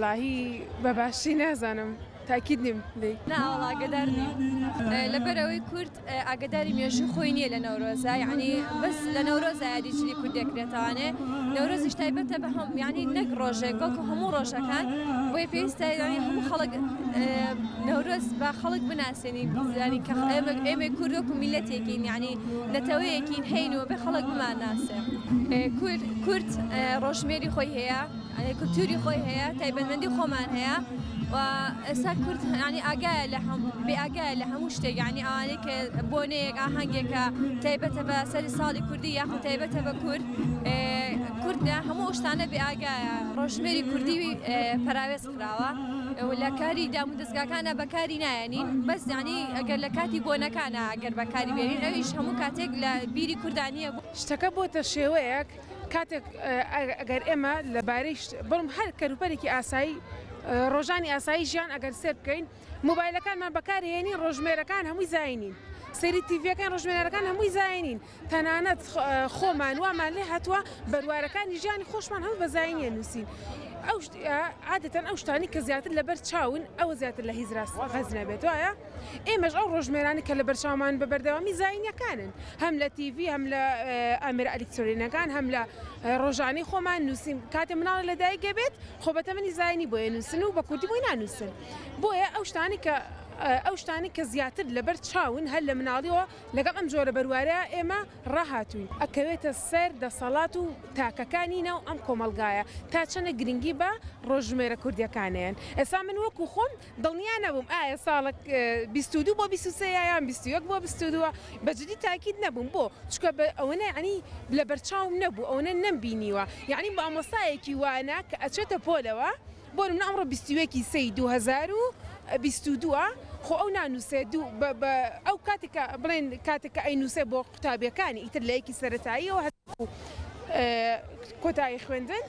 وەڵاهی بە باشی نازانم تاکید نیم لێی. نا وەڵا ئاگەدار نیم. لەبەرئەوەی کورد ئاگەداری مێژووی خۆی نییە لە نەورۆزا یعنی بەس لە نەورۆزا یادی جلی کورد دەکرێتەوانێ نەورۆزیش تایبەتە بە هەم یعنی نەک ڕۆژێک بەڵکو هەموو ڕۆژەکان بۆیە پێویستە یعنی هەموو خەڵک نەورۆز بە خەڵک بناسێنی یعنی کە ئێمە ئێمەی کورد وەکو میللەتێکین یعنی نەتەوەیەکین هەین و بێ خەڵک بمانناسێ کورد کورد ڕۆژمێری خۆی هەیە کلتوری خۆی هەیە تایبەتمەندی خۆمان هەیە و ئێستا کورد ینی ئاگایە لە هەم بێ ئاگایە لە هەموو شتێک ینی ئەوانەی کە بۆنەیەک ئاهەنگێکە تایبەتە بە سەری ساڵی کوردی یاخود تایبەتە بە کورد کورد لە هەموو شتانە بێ ئاگایە ڕۆژمێری کوردی پەراوێز خراوە و لە کاری دام و دەستگاکانە بەکاری نایەنین بەس ینی ئەگەر لە کاتی بۆنەکانە ئەگەر بەکاری بێنین ئەویش هەموو کاتێک لە بیری کوردانیە شتەکە بۆتە شێوەیەک کاتێک ئەگەر ئێمە لەبارەی بڵم هەر کەروپەرێکی ئاسایی ڕۆژانی ئاسایی ژیان ئەگەر سێر بکەین مۆبایلەکانمان بەکارهێنین ڕۆژمێرەکان هەمووی زاینین سەیری تیڤەکان ڕۆژمێرەکان هەمووی زاینین تەنانەت خۆمان وامان لێ هاتووە بەروارەکانی ژیانی خۆشمان هەموو بە زاینیە نووسین ئەو عادەتەن ئەو شتانی کە زیاتر لەبەر چاون ئەوە زیاتر لە هیزراس غەزنە بێت وایە ئێمەش ئەو ڕۆژمێرانەی کە لەبەرچاومان بە بەردەوامی زایینیەکانن هەم لە تیڤی هەم لە ئامێرە ئەلیکترۆنیەکان هەم لە ڕۆژانەی خۆمان نووسین کاتێ مناڵە لە دایک گەبێت خۆ بە تەمەنی زایینی بۆیە نووسن و بە کوردی بۆی نانووسن بۆیە ئەو شتانی کە ئەو شتانی کە زیاتر لەبەر چاون هەر لە مناڵیەوە لەگەڵ ئەم جۆرە بەروارە ئێمە ڕاهاتووین ئەکەوێتە سەر دەسەڵات و تاکەکانی ناو ئەم کۆمەڵگایە تا چەنە گرنگی بە ڕۆژژمێرە کوردیەکانیان ئێستا من وەکو خۆم دڵنیا نەبووم ئایا ساڵە 22 بۆ 23 یان 21 بۆ 22 بە جدی تاکید نەبووم بۆ چونکە بە ئەوەنە یعنی لە بەرچاوم نەبوو ئەوەنە نەمبینیوە یعنی مامۆستایەکی وانە کە ئەچێتە پۆلەوە بۆ نمونە ئەمڕۆ 21 سێی 2022 خۆ ئەو نانووسێ دوو بە ئەو کاتێک کە بڵێن کاتێک کە ئەینووسێ بۆ قوتابیەکانی ئیتر لە یەکی سەرەتاییەوە هەتاکوو کۆتایی خوێندن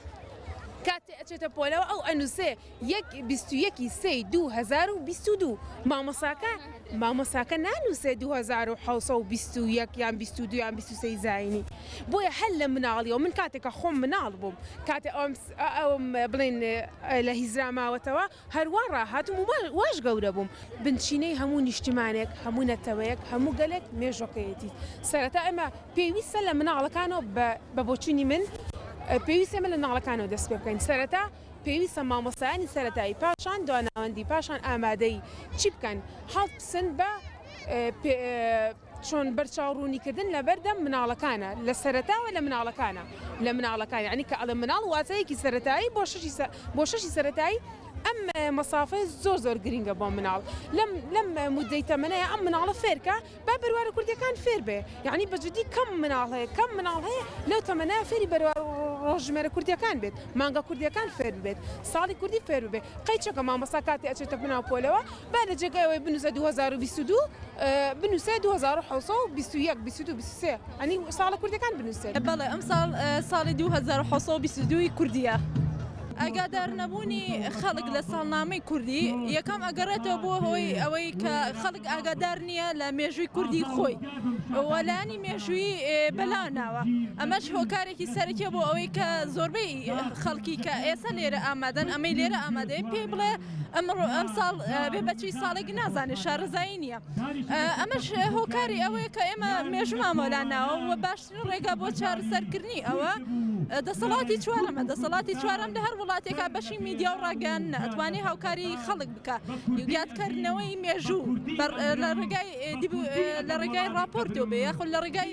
کاتێ ئەچێتە پۆلەوە ئەو ئەنووسێ یەک 21 ی سێی 2022 مامۆساکە مامۆساکە نانووسێ 2721 یان 22 یان 23 زایینی بۆیە هەر لە مناڵیەوە من کاتێک کە خۆم مناڵ بووم کاتێ ئەوم ئەوم بڵێن لە هیزرا ماوەتەوە هەروا ڕاهاتم و واش گەورە بووم. بنچینەی هەموو نیشتیمانێک، هەموو نەتەوەیەک، هەموو گەلێک مێژوەکەیەتی. سەرەتا ئێمە پێویستە لە مناڵەکانەوە بە بۆچوونی من پێویستە ئێمە لە مناڵەکانەوە دەست پێ بکەین. سەرەتا پێویستە مامۆستایانی سەرەتایی پاشان دواناوەندی پاشان ئامادەیی چی بکەن؟ هەڵبسن بە چۆن بەرچاو ڕوونی کردن لەبەردەم مناڵەکانە لە سەرەتاوە لە مناڵەکانە لە مناڵەکان یعنی کە ئەڵێ مناڵ واتەیەکی سەرەتایی بۆ شەشی بۆ شەشی سەرەتایی ئەم مەسافەی زۆر زۆر گرنگە بۆ مناڵ لەم لەم مدەی تەمەنەیە ئەم مناڵە فێرکە با بەروارە کوردیەکان فێر بێ یعنی بە جدی کەم مناڵ هەیە کەم مناڵ هەیە لەو تەمەنە فێری بەروار ڕۆژژمێرە کوردیەکان بێت مانگە کوردیەکان فێر ببێت ساڵی کوردی فێر ببێت قەیچەکە مامۆستا کاتێ ئەچێتە ناو پۆلەوە با لە جێگای ئەوەی بنووسێ 2022 بنووسێ 2721 22 23 ئەنی ساڵە کوردیەکان بنووسێت. بەڵێ ئەمساڵ ساڵی 2722 ی کوردیە. ئاگادار نەبوونی خەڵک لە ساڵنامەی کوردی یەکەم ئەگەڕێتەوە بۆ هۆی ئەوەی کە خەڵک ئاگادار نییە لە مێژووی کوردی خۆی و لایەنی مێژووی بەلا ناوە ئەمەش هۆکارێکی سەرەکیە بۆ ئەوەی کە زۆربەی خەڵکی کە ئێستا لێرە ئامادەن ئەمەی لێرە ئامادەیە پێی بڵێ ئەمڕۆ ئەمساڵ بێ بەچی ساڵێک نازانێت شارەزایی نییە ئەمەش هۆکاری ئەوەیە کە ئێمە مێژومان وەلا ناوە و باشترین ڕێگا بۆ چارەسەرکردنی ئەوە دەسەڵاتی چوارەمە دەسەڵاتی چوارەم لە هەر وڵاتێکا بەشی میدیا و ڕاگەیاندنە ئەتوانێ هاوکاری خەڵک بکە یادکردنەوەی مێژوو لە ڕێگای لە ڕێگای ڕاپۆرتەوە بێ یاخود لە ڕێگای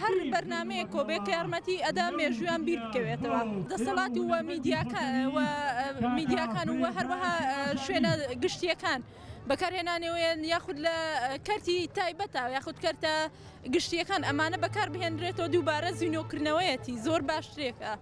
هەر بەرنمەیەکەوە بێ کە یارمەتی ئەدا مێژوویان بیر بکەوێتەوە دەسەڵات و میدیاکان و میدیاکان و هەروەها شوێنە گشتیەکان بەکارهێنانەوەیان یاخود لە کەرتی تایبەتە یاخود کەرتە گشتیەکان ئەمانە بەکار بهێنرێتەوە دووبارە زینۆکردنەوەیەتی زۆر باشترێکە.